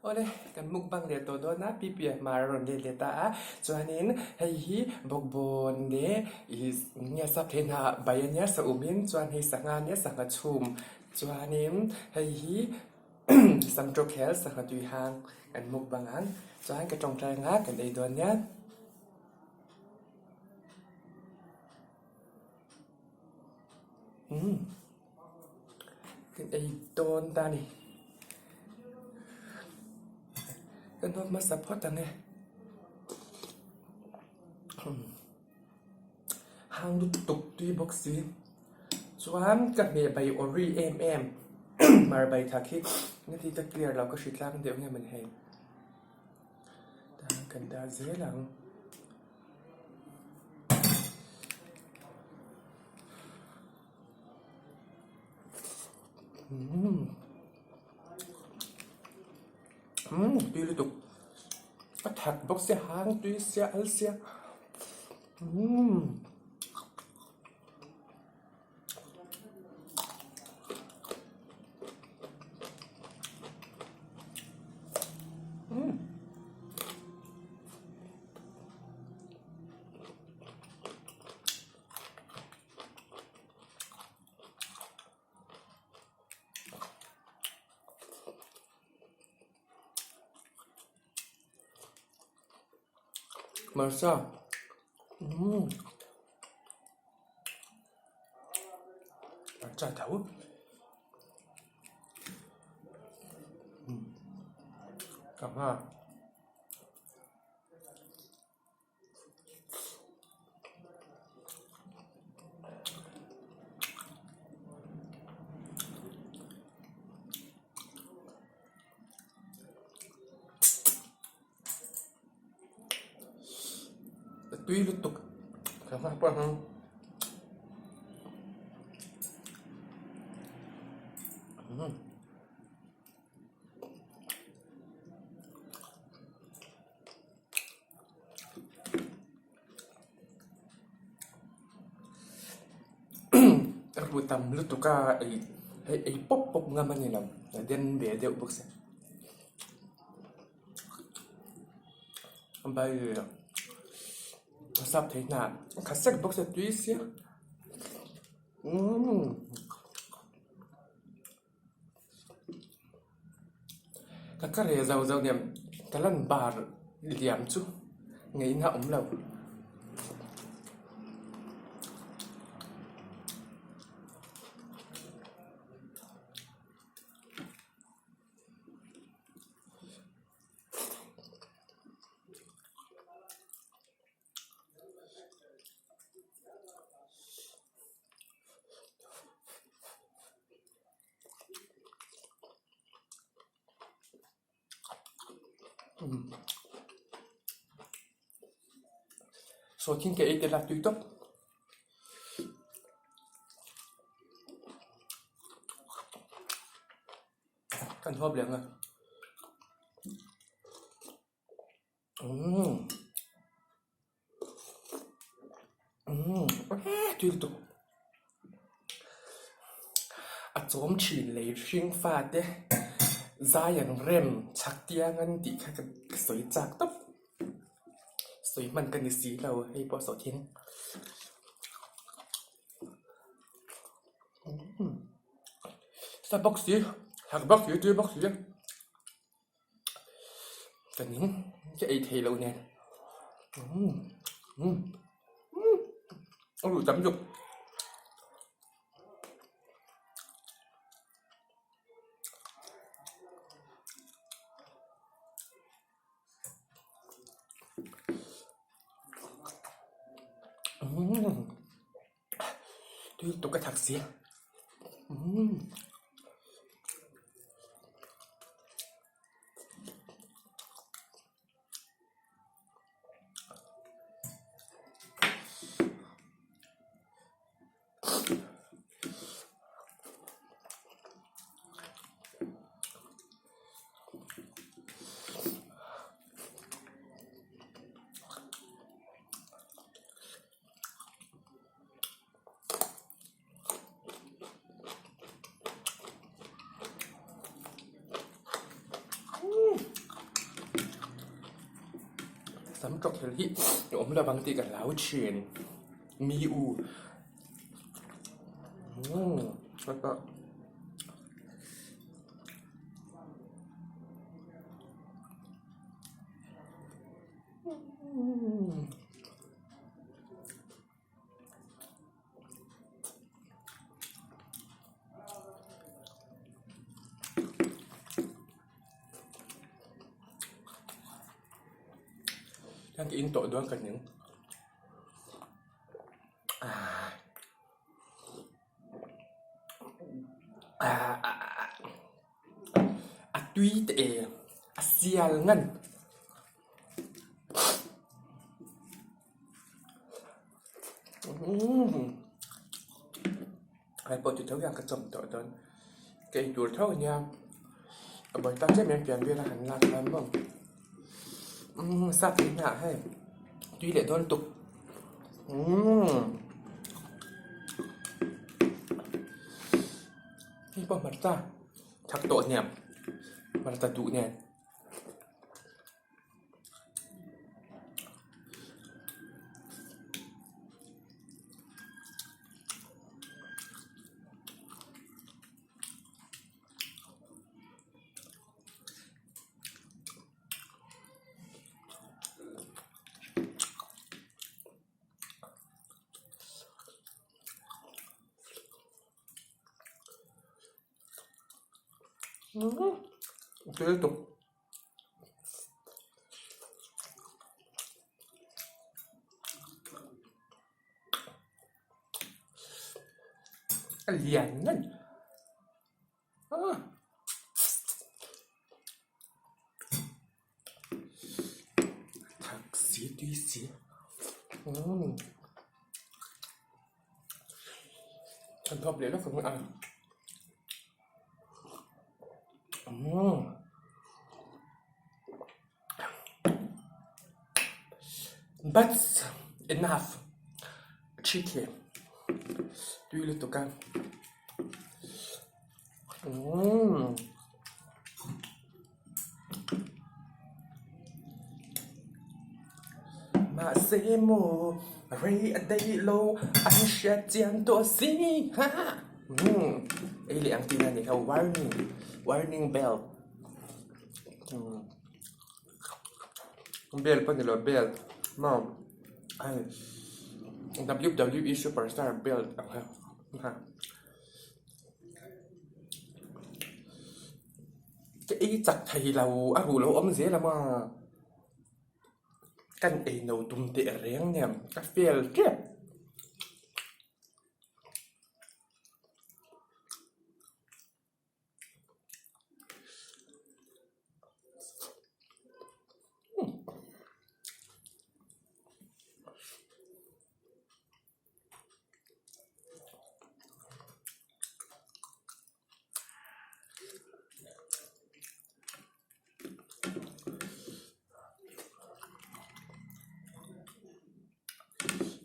Awle, kan mukbang leh tawh dawn a, Pipi Hmar a rawn let leh ta a, chuanin hei hi bawkbawn leh ih nge sap thei hna bai a nia sa um in chuan hei sangha nia sangha chhum chuanin hei hi samṭaw khel sangha tui hang kan mukbang ang chuan ka tawngtai anga kan ei dawn nia. Umm. Kan ei dawn ta a ni. Ka hnawt hmasa phawt ang e. Hang lutuk tui bawk si. Chuan ka hmeh bai awri em em mar bai thak hi engati ka clear lo ka hri tlang deuh nge mawni hei. Tah kan dah zel ang. Umm tui lutuk a that bawk sia hang tui sia al sia umm. Hmarcha umm hmarcha tho umm sangha. Tui lutuk sangha pawh a hmang umm. A bu tam lutuk a ei hei ei pawp pawp ngam a ni lo a den ve deuh bawk si bai a sap thei hna a khat sek bawk si a tui sia umm. Ka ka reh zauh zauh nen ka lan bar liam chu ngaihna a awm lo. Saw thing ka ei tel a tui tawp. Kan huap leh ang a. Umm umm tui lutuk a chawm thin lei hring fate zai ang rem chhak tiang an tih kha ka sawi chak tawp sawi hman ka ni si lo hei pawh a sawh thing umm sa bawk si hak bawk si tui bawk si. Ka ning ka ei thei lo nen umm umm umm a ruh tam lutuk. Umm tui lutuk ka thak si umm. Sam tawk hel hi a awm lo ang tih ka hlau thin mi u Hian ka in tawh dawn ka ning ah ah a tui teh e a sial ngan. Hei pawh ti tho hian ka chawm tawh dawn ka ei tur tho ania a buai tak chiah mai an pian vel a han lak khan maw umm sap te hnah hei tui leh dawn tuk umm hei pawh hmarcha thak tawh hniam hmarcha duh nen. A lian ngan ah thak si tui si umm kan thawp leh lawk ang a. But enough chicken tui lutuk a umm mahse maw rei a daih lo an hriat chian tawh si ha umm ei leh ang tihna a ni kha warning warning bell. Bell pawh ni lo belt maw hei W_W_E superstar belt ang kha ha ka ei chak thei lo a ruh lo awm zel a maw kan ei no tum teh reng nen ka fail tep.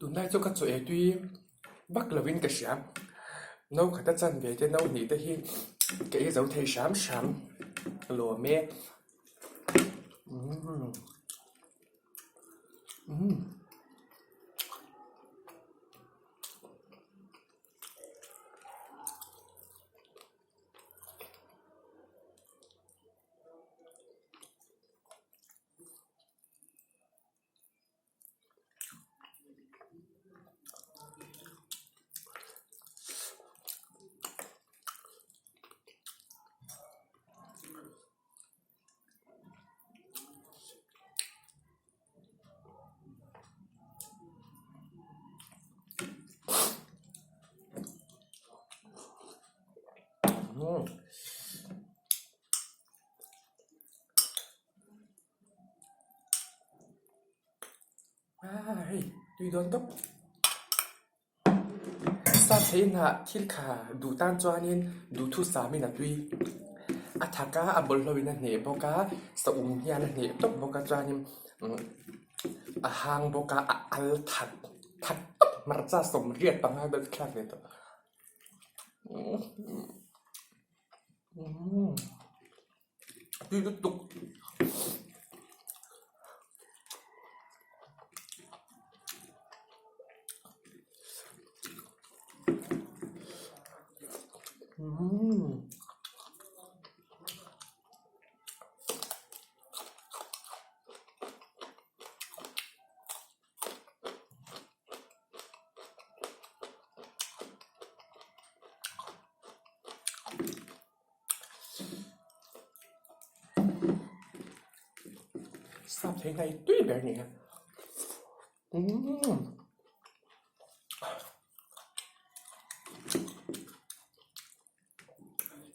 Tunlai chu ka chaw ei tui vak lovin ka hria no khata chan ve te no hnih te hi ka ei zo thei hram hram lawm e umm umm. Hei tui dawn tawp sap thei inah thil kha duh tan chuanin duhthusam in a tui a thak a a bawlhhlawh in a hneh bawk a saum hian a hneh tawp bawk a chuanin a hang bawk a a al that that tawp hmarcha sawmriat panga vel thlak ve tawh. Tui lutuk. Sap thei hnai tui ber ni a. Umm.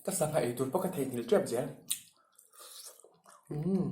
Ka sangha ei tur pawh ka theihnghilh tep zel. Umm.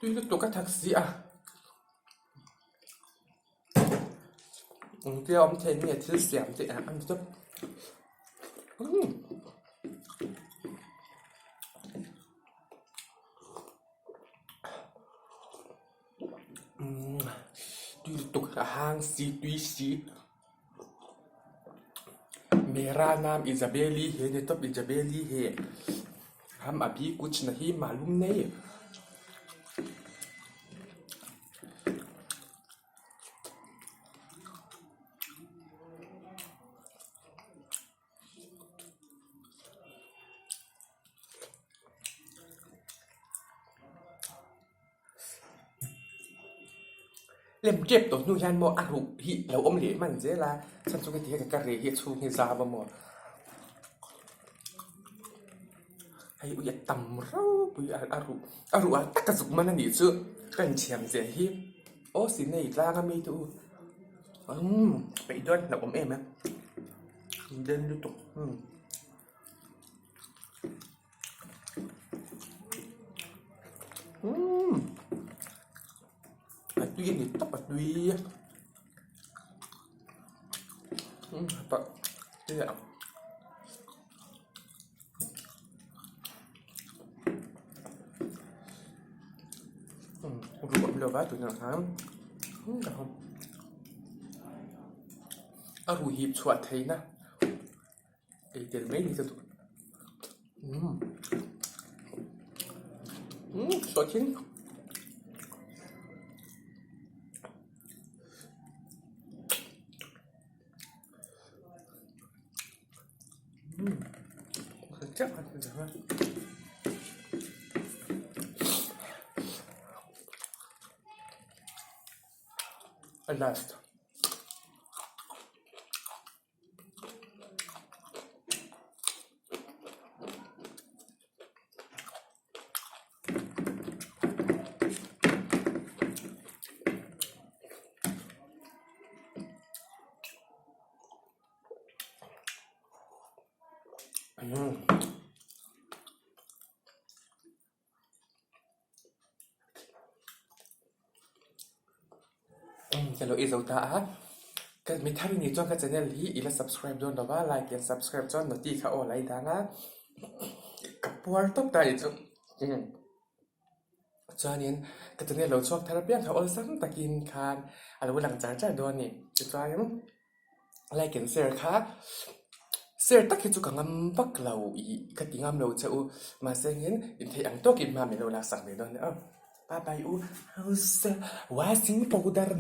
Tui lutuk a thak si a. Engtia awm thei nge thil siam te a ni tawp. Umm. Umm tui lutuk a hang si tui si. Mera naam Isabeli he ni tawp Isabeli he ham abhi kuch nahi malum nei. Lem tep tawh hnu hian maw a ruh hi lo awm leh hman zel a chhan chu heti hian ka reh hi a chhung hi zam a maw hei ui a tam ropui a a ruh a ruh ah tak a zuk man a nih chu ka inthiam zia hi aw si nei tlang a mi te u umm peih dawn hlauh awm em e den lutuk umm. Umm a tui a ni tawp a tui umm pah te ang umm ruh awm lova tunah khan a ruh hip chhuah theihna. Ei tel mai ni ka duh. Umm. Umm sawhthing. Umm. Chiah a. A last. Ka lo ei zo ta a, ka mi thar ni chuan ka channel hi i la subscribe dawn lo va, like leh subscribe chuan noti kha aw lai dang a, ka puar tawp ta anih chu umm chuanin ka channel lo chhuak thar apiang kha awlsam takin khan a lo lang char char dawn a ni tichuanin. Like and share kha share tak hi chu ka ngam vak lo ih ka ti ngam lo che u mahse hian intheih ang tawkin hma min lo laksak ve dawn nia aw bye bye u house washing powder.